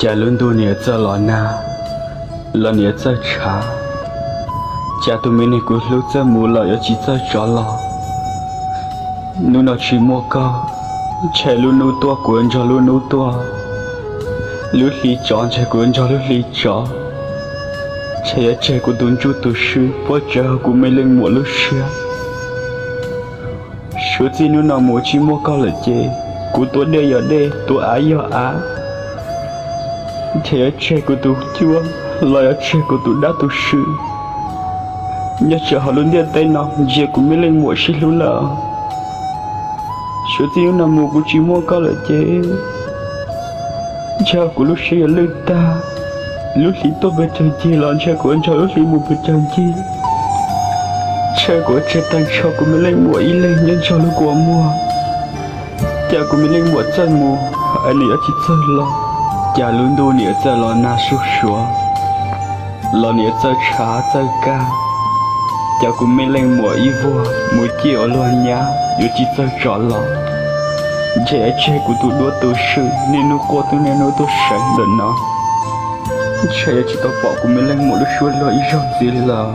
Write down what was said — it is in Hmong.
Cas lub ntuj nim yuav txawj los nag, los nim yuav txawj tshav, cas tus me neeg kuv hlub txawj mus los yuav tsis txawj rov los. Hnub no tsis muaj koj, ntshe lub hnub tuaj kuv yuav nrog lub hnub tuaj, lub hli tsov ntshe kuv yuav nrog lub hli tsov, ntshe yuav tseg kuv tus ntsuj tus swb puab tsawv hauv kuv me leej muam lub siab. Suav txij hnub no mus tsis muaj koj lawm ces kuv tua dej yog dej, tua av yog av, ntshe yuav tseg kuv tus cuab los yuav tseg kuv tus dab tus swb nyob tsawv hauv lub ntiaj teb no ntsia kuv me leej muam sib hlub lawm. Suav txij hnub no mus kuv tsis muaj koj lawm ces ntshe kuv lub siab yuav lwj tag. Lub hli tuaj pes tsawg ncig los ntshe kuv yuav nrog lub hli mus pes tsawg ncig. Ntshe kuv yuav tseg tag nrho kuv me leej muam ib leeg nyob nrog lub kua muag. Cas kuv me leej muam txawj mus es nws yuav tsis txawj los. Cas lub ntuj nim yuav txawj los nag suab suav, los nim yuav txawj tshav txawj kaj, cas kuv me leej muam ib vuag mus ciaj ua luag nyab yuav tsis txawj rov los. Ntshe yuav tseg kuv tus duab tus swb niaj hnub quaj tub niaj hnub tuaj seev ntawm no. Ntshe yuav tsis tau pom kuv me leej muam lub suab luag ib zaug ntxiv lawm.